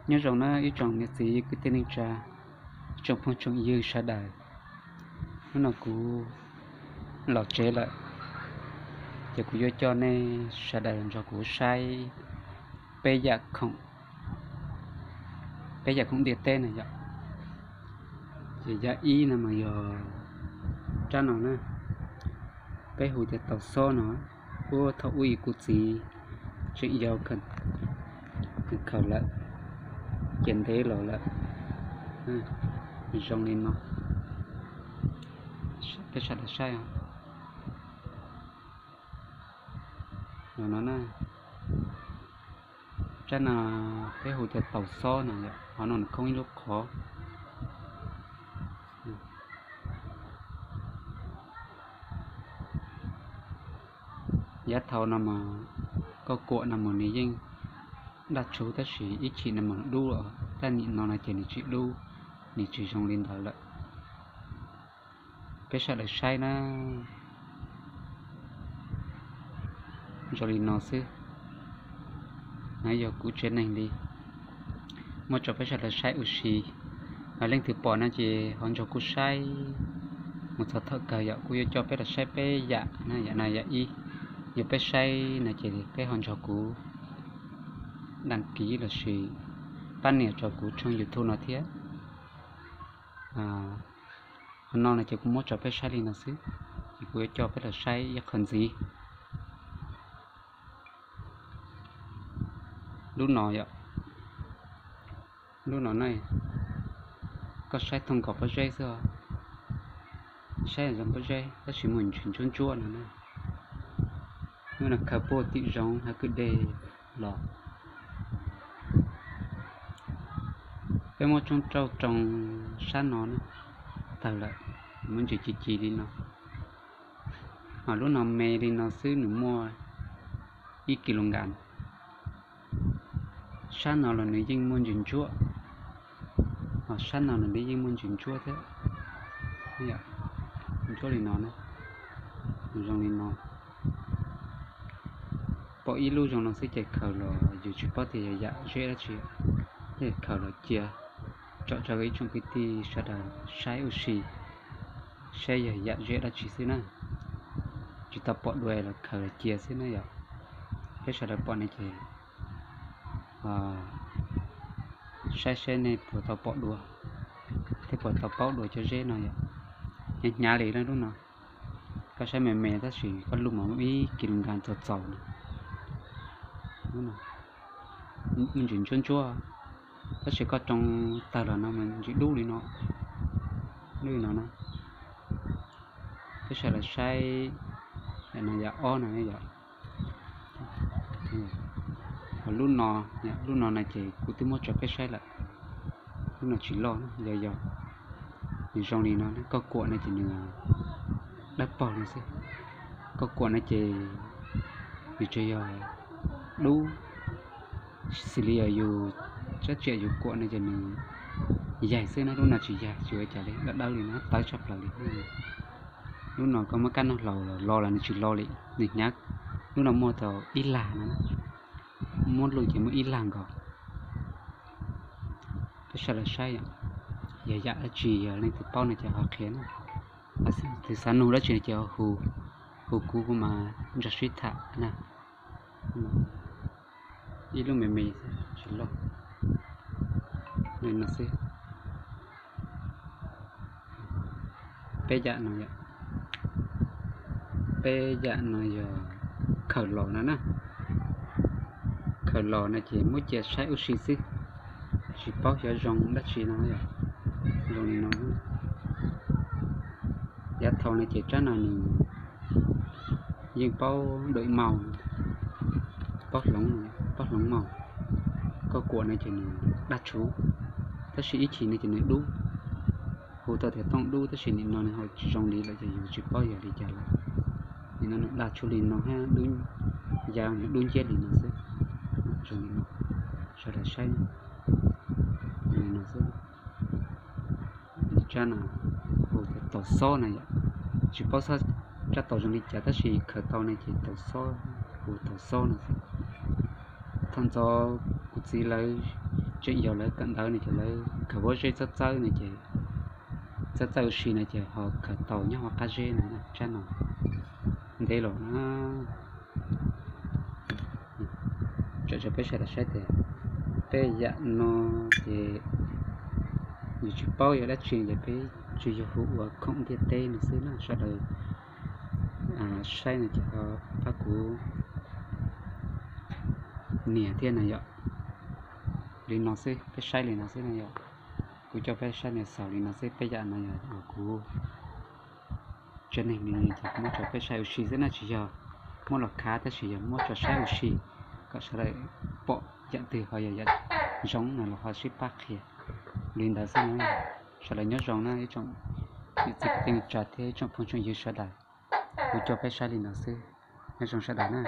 Nyob zoo na ib tsoom niam txiv kwv tij neej tsa, ib tsoom phooj tsoom ywg sawv daws. Hnub no kuv los tsev lawm, ces kuv yuav coj nej sawv daws nrog kuv saib peb yam khoom, peb yam khoom ntiaj teb na yom. Ces yam ib no mas yog rab no na, peb hu tias taum xob no. Ub, thaum ub kuv txiv tseem yau khaws lawm, ces ntev los lawm, zoo li no. Peb sawv daws saib no na. Rab no peb hu tias taum xob no, qhov no nws khoob ib lub qhov. Yav thaum no mas koj kuam no mas nws yeej daj tshub, tab sis ib chim no mas dub, tab nim no no ces nws tsis dub, nws tsis zoo li ntawd lawm. Peb sawv daws saib na, zoo li no xwb. No yog kuv tsev neeg li, muab tso peb sawv daws saib ua si. Leej twg pom no ces ho nrog kuv saib mus txog thaum kawg yom. Kuv yuav coj peb los saib peb yam na, yam no yam ib. Yog peb saib no ces peb ho nrog kuv đăng ký lossis pab nias rau kuv tshooj YouTube no thiab. Qhov no no ces kuv muab tso peb saib li no xwb, ces kuv yuav coj peb los saib ib qho ntxiv. Lub no yom, lub no na, koj saib thooj nkaus pob zeb xwb, saib zoo pob zeb tab sis muaj ntsis ntsuab ntsuab no na. Lub no khaws puag tim zoov hav kwj deg los. Peb muab tsoob rauj roo sab no na, tawg lawm, muaj ntsis ci ci li no. Ho lub no me li no xwb nws muaj ib kis lus nkas. Sab no los nws yeej muaj ntsis ntsuab, ho sab no los nws yeej muaj ntsis ntsuab thiab. Ntsuab li no na, zoo li no. Pom ib lub zoo no xwb ces khaws los yus tsis paub tias yog yam zeb dab tsi, ces khaws los cia tsom rau ib tsoom kwv tij sawv daws saib ua si, saib yog yam zeb dab tsi xwb na. Tsis tau pom dua los khaws los cia xwb na yom. Peb sawv daws pom ne ces saib seb nej puas tau pom dua thiab puas tau paub dua cov zeb no yom. Hnyav hnyav li lub no, koj saib me me tab sis koj lub mas muaj ib kis lus nkas txaus txaus no. Muaj ntsis ntsuab ntsuab, tab sis koj tsoo tawg los no mas ntsis dub li no, dub li no na. Peb sawv daws saib no yam ob no yom. Ho lub no, lub no no ces kuv twb muab tso peb saib lawm. Lub no tsis loj, yog yog nws zoo li no, koj kuam no ces nws dawb paug no xwb. Koj kuam no ces nws tsuas yog dub, xws li yog yus tsab tsiaj yus kuam no ces nws yaig xwb na, lub no tsis yaig tsis ua cas li, dawb dawb li no tawv tshaj plaws li. Lub no koj muab kab noj hlau los los los nws tsis lo li, nws hnyav. Lub no muaj tau ib lag no, muab lub ces muaj ib lag nkaus. Peb sawv daws saib yom, yog yam dab tsi yog leej twg paub no ces ho qhia na. Leej twg xav nug dab tsi no ces ho hu, hu kuv kuv mam nrog sib tham na. Ib lub me me xwb tsis loj, li no xwb. Peb yam no, peb yam no yog khaws los no na. Khaws los no ces muab cia saib ua si xwb, tsis paub xyov zoo dab tsi no yom. Zoo li no, yav thaum no ces tsab no nws yeej paub dua maus, paub hloov, paub hloov maus. Koj kuam no ces nws daj tshuv, tab sis ib chim no ces nws dub. Hu tau tias tooj dub tab sis nim no nws ho tsis zoo li lawm ces yus tsis paub yog li cas lawm. Nim no nws daj tshuv li no hab, ya nws dub nciab li no xwb. Zoo li no, sawv daws saib li no xwb. Tsab no hu tias taum xob na yom, tsis paub xyov tsab taum zoo li cas tab sis khaws tau no ces taum xob, hu taum xob no xwb. Thaum ntxov kuv txiv lawv Tseem yog lawv kawm ntawv no ces lawv khaws pob zeb txawb txawb no ces, txawb txawb ua si no ces ho khaws tau nyob hauv qab zeb no tsab no ntev los na. Tso peb sawv daws saib tias peb yam no ces yus tsis paub yog dab tsi ces peb tsuas yog hu ua khoom ntiaj teb no xwb na sawv daws. Saib no ces pab kuv nias thiab na yom. Li no xwb, peb saib li no xwb na yom. Kuv coj peb saib no xaus li no xwb, peb yam no yog kuv tsev neeg li no ces kuv muab tso peb saib ua si xwb na, tsis yog muab los khav tab sis yog muab tso saib ua si kom sawv daws pom yam twg ho yog yam zoo no los ho sib pab qhia li ntawd xwb na. Sawv daws nyob zoo na ib tsoom niam txiv kwv tij neej tsa thiab ib tsoom phooj tsoom ywg sawv daws. Kuv coj peb saib li no xwb, nyob zoo sawv daws na.